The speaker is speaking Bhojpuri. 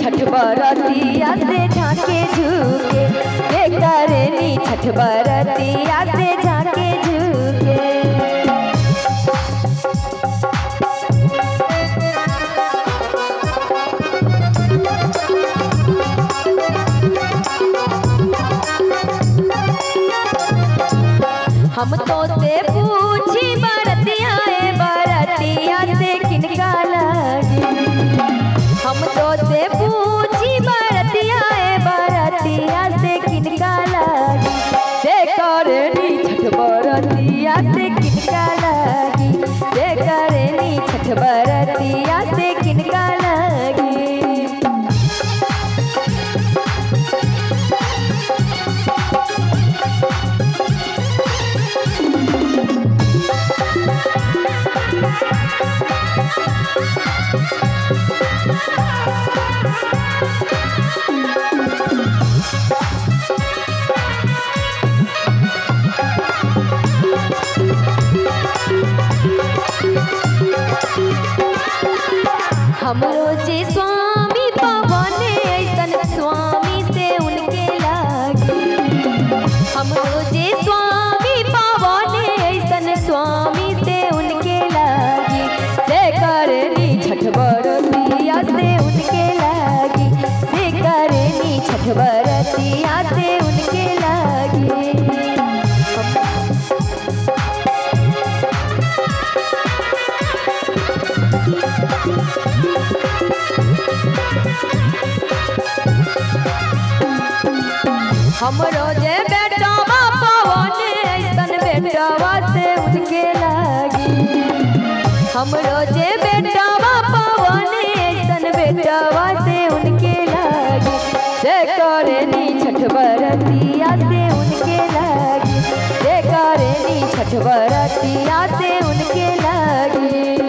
छठ बरतिया से झाके झुके, से करेनी छठ बरतिया से झाके झुके। हम तो से पूछी बरतिया बरतिया से किनका लगी, हम तो से पूछी बरतिया बरतिया से किनका लगी, से करनी छठ बरतिया से किनका लगी, से करनी छठ बरतिया से किनका लगी। हमरो जे स्वामी पवन ऐसन स्वामी से उनके लागी, हमरो जे स्वामी पवन ऐसन स्वामी से उनके लागी, से करनी छठ बरतिया से उनके लागी, से करनी छठ बरतिया से उनके लागी। हमरो जे बेटावा पवन ऐसन बेटावा से उनके लागी, हमरो जे बेटावा पवन ऐसन बेटावा से उनके लागी, से करनी छठ बरतिया से उनके लागी, से करनी छठ बरतिया से उनके लागी।